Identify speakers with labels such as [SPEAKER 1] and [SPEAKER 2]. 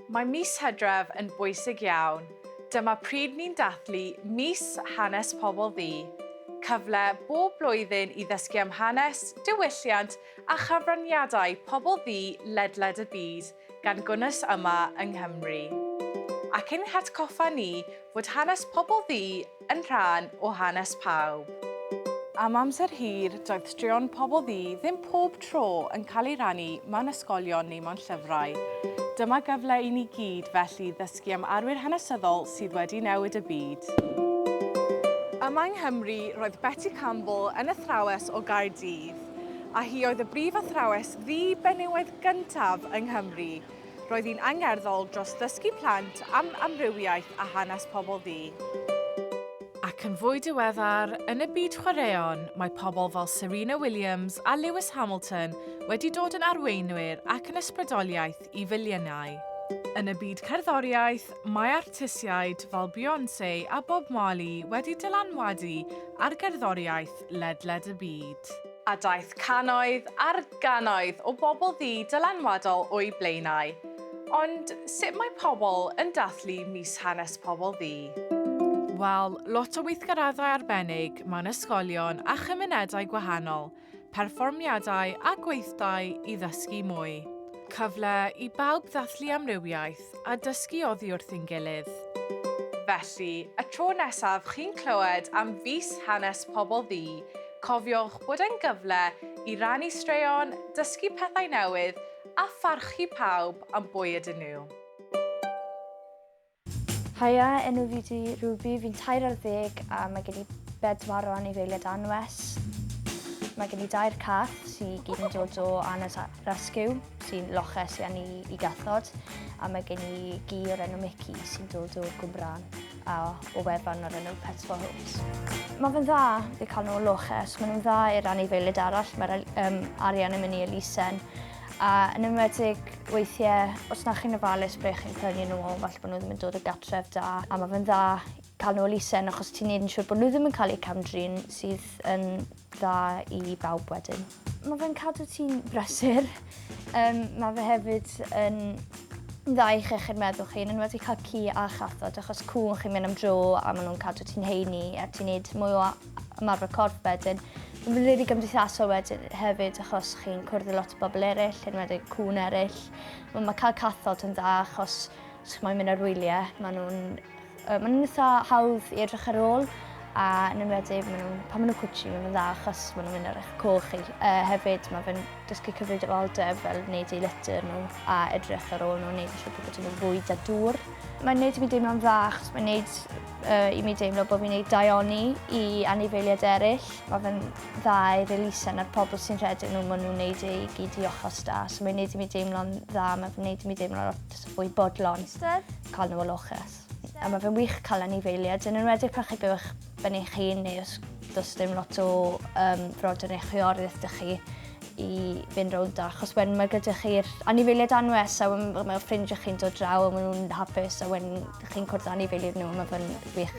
[SPEAKER 1] Mae mis Hydref yn bwysig iawn. Dyma pryd ni'n dathlu Mis Hanes Pobl Ddu. Cyfle bob blwyddyn i ddysgu am hanes, diwylliant a chyfraniadau pobl ddu ledled y byd, gan gynnwys yma yng Nghymru. Ac ein hatgoffa ni fod hanes pobl ddu yn rhan o hanes pawb. Am amser hir, doedd straeon pobl ddu ddim pob tro yn cael eu rhannu mewn ysgolion neu mewn llyfrau. Dyma gyfle i ni gyd felly ddysgu am arwyr hanesyddol sydd wedi newid y byd. Yma yng Nghymru, roedd Betty Campbell yn athrawes o Gaerdydd, a hi oedd y brif athrawes ddu benywaidd gyntaf yng Nghymru. Roedd hi'n angerddol dros ddysgu plant am amrywiaeth a hanes pobl ddu. Ac yn fwy diweddar, yn y byd chwaraeon, mae pobl fel Serena Williams a Lewis Hamilton wedi dod yn arweinwyr ac yn ysbrydoliaeth i filiynau. Yn y byd cerddoriaeth, mae artistiaid fel Beyoncé a Bob Marley wedi dylanwadu ar gerddoriaeth ledled y byd. A daeth cannoedd ar gannoedd o bobl ddu dylanwadol o'u blaenau. Ond sut mae pobl yn dathlu Mis Hanes Pobl Ddu? Wel, lot o weithgareddau arbennig mewn ysgolion a chymunedau gwahanol, perfformiadau a gweithdai i ddysgu mwy. Cyfle i bawb ddathlu amrywiaeth a dysgu oddi wrth ein gilydd. Felly, y tro nesaf chi'n clywed am Fis Hanes Pobl Ddu, Cofiwch bod e'n gyfle i rannu straeon, dysgu pethau newydd a pharchu pawb am bwy ydyn nhw.
[SPEAKER 2] Haia, enw fi di Ruby, fi'n tair ar ddeg a mae gen i bedwar o anifeiliaid anwes. Mae gen i dair cath sy'n gyd yn dod o Anna's Rescue, sy'n loches i ani i gathod, a mae gen i gi o'r enw Mickey sy'n dod o Gwmbrân. a o wefan o'r enw Pets for Homes. Mae fe'n dda i cael nhw o loches, maen nhw'n dda i'r anifeiliaid arall, mae'r um, arian yn mynd i elusen. A yn enwedig weithiau, os na chi'n ofalus ble chi'n prynu nhw o, falle bod nhw ddim yn dod o gartref da. A mae fe'n dda cael nhw elusen achos ti'n neud yn siŵr bod nhw ddim yn cael eu camdrin sydd yn dda i bawb wedyn. Mae fe'n cadw ti'n brysur. Um, mae fe hefyd yn dda i'ch iechyd meddwl chi, yn enwedig cael ci a chathod, achos cŵn chi'n mynd am dro a maen nhw'n cadw ti'n heini a ti'n neud mwy o ymarfer corff wedyn. Mae'n rili really gymdeithasol wedyn hefyd achos chi'n cwrdd â lot o bobl eraill, yn enwedig cŵn eraill. Mae, mae cael cathod yn dda achos os chi'n moyn mynd ar wyliau, maen nhw'n Yy, maen nhw'n eitha hawdd i edrych ar ôl, a yn enwedig, maen nhw'n, pan maen nhw'n cwtshi, maen nhw'n dda achos maen nhw'n mynd ar eich coch chi. Uh, hefyd, mae fe'n dysgu cyfrifoldeb fel wneud eu litter nhw a edrych ar ôl nhw, wneud yn siŵr bod gyda nhw fwyd a dŵr. Mae'n wneud i mi deimlo'n dda achos mae'n wneud uh, i mi deimlo bod fi'n wneud daioni i anifeiliaid eraill. Mae fe'n dda i'r elusen a'r pobl sy'n rhedeg nhw, maen nhw'n wneud e i gyd i ochos da. So mae'n wneud i mi deimlo'n dda, mae'n wneud i mi deimlo'n lot fwy bodlon cael nhw o loches. A mae fe'n wych cael anifeiliaid, yn enwedig pan chi byw eich ben eich hun neu os does dim lot o um, frodyr neu chwiorydd ydych chi i fynd rownd da. Achos wedyn mae gyda chi'r anifeiliaid anwes a wedyn mae ffrindiau chi'n dod draw a maen nhw'n hapus a wedyn chi'n cwrdd anifeiliaid nhw a mae fe'n wych.